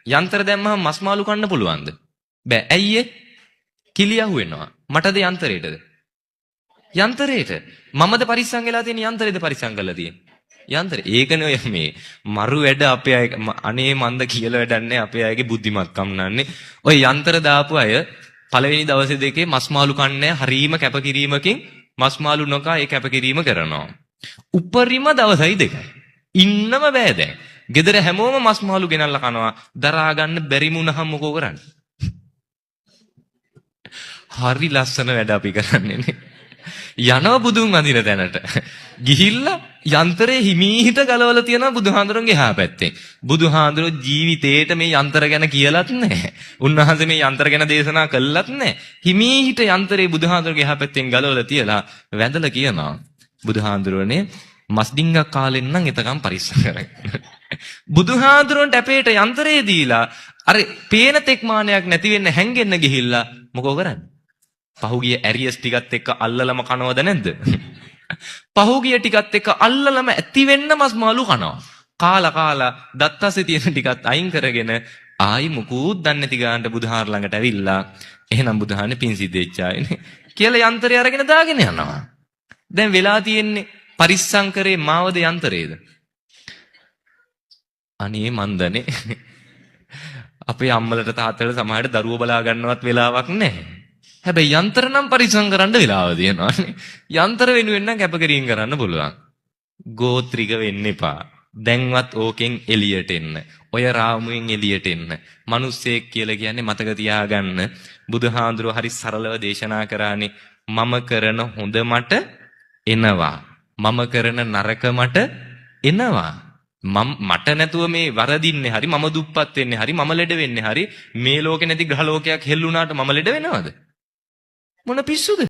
යන්ත්‍ර දැම්මහම මස් මාළු කන්න පුළුවන්ද? බෑ. ඇයි ඒ? කිලි අහු වෙනවා. මටද යන්ත්‍රයටද? යන්ත්‍රයට. මමද පරිස්සම් වෙලා තියෙන යන්ත්‍රයද පරිස්සම් කරලා තියෙන්නේ? යන්ත්‍රය. ඒකනේ ඔය මේ මරු වැඩ අපේ අය, අනේ මන්ද කියලා වැඩක් නෑ, අපේ අයගේ බුද්ධිමත්කම් නන්නේ. ඔය යන්ත්‍ර දාපු අය පළවෙනි දවසේ දෙකේ මස් මාළු කන්නේ හරීම කැපකිරීමකින් මස් මාළු නොකා ඒ කැපකිරීම කරනවා. උපරිම දවසයි දෙකයි. ඉන්නම බෑ දැන්. ගෙදර හැමෝම මස් මාළු ගෙනල්ලා කනවා. දරා ගන්න බැරිම වුණහම මොකෝ කරන්නේ? හරි ලස්සන වැඩ අපි කරන්නේ නේ. යනවා බුදුන් වඳින තැනට. ගිහිල්ලා යන්ත්‍රේ හිමීහිට ගලවලා තියනවා බුදුහාඳුරන්ගේ එහා පැත්තෙන්. බුදුහාඳුරෝ ජීවිතේට මේ යන්ත්‍ර ගැන කියලත් නැහැ. උන්වහන්සේ මේ යන්ත්‍ර ගැන දේශනා කළත් නැහැ. හිමීහිට යන්ත්‍රේ බුදුහාඳුරගේ එහා පැත්තෙන් ගලවලා තියලා වැඳලා කියනවා, බුදුහාඳුරනේ, මස් ඩිංගක් කාලෙන් නම් එතකම් පරිස්සම් කරගන්න. බුදුහාඳුරන්ට අපේට යන්ත්‍රේ දීලා අර පේන තෙක් මානයක් නැති වෙන්න හැංගෙන්න ගිහිල්ලා මොකෝ කරන්නේ? පහුගිය ඇරියස් ටිකත් එක්ක අල්ලලම කනවද නැද්ද? පහුගිය ටිකත් එක්ක අල්ලලම ඇති වෙන්න මස් මාළු කනවා. කාලා කාලා දත්තසේ තියෙන ටිකත් අයින් කරගෙන ආයි මුකුත් දන්නේ නැති ගානට බුදුහාර ළඟට ඇවිල්ලා, එහෙනම් බුදුහානේ පින් සිද්ධ වෙච්ච ආයනේ කියලා යන්ත්‍රය අරගෙන දාගෙන යනවා. දැන් වෙලා තියෙන්නේ පරිස්සම් කරේ මාවද යන්ත්‍රයේද? අනේ මන්දනේ, අපේ අම්මලට තාත්තලට සමහරට දරුවෝ බලා ගන්නවත් වෙලාවක් නැහැ. හැබැයි යන්ත්‍ර නම් පරිස්සම් කරන්න වෙලාව තියෙනවානේ. යන්ත්‍ර වෙනුවෙන් නම් කැපකිරීම කරන්න පුළුවන්. ගෝත්‍රික වෙන්න එපා. දැන්වත් ඕකෙන් එළියට එන්න. ඔය රාමුවෙන් එළියට එන්න. මිනිස්සෙක් කියලා කියන්නේ මතක තියාගන්න. බුදුහාඳුරුව හරි සරලව දේශනා කරානේ. මම කරන හොඳ මට එනවා. මම කරන නරක මට එනවා. මම මට නැතුව මේ වරදින්නේ හරි, මම දුප්පත් වෙන්නේ හරි, මම ලෙඩ වෙන්නේ හරි, මේ ලෝකේ නැති ග්‍රහ ලෝකයක් හෙල්ලුණාට මම ලෙඩ වෙනවද? මොන පිස්සුද?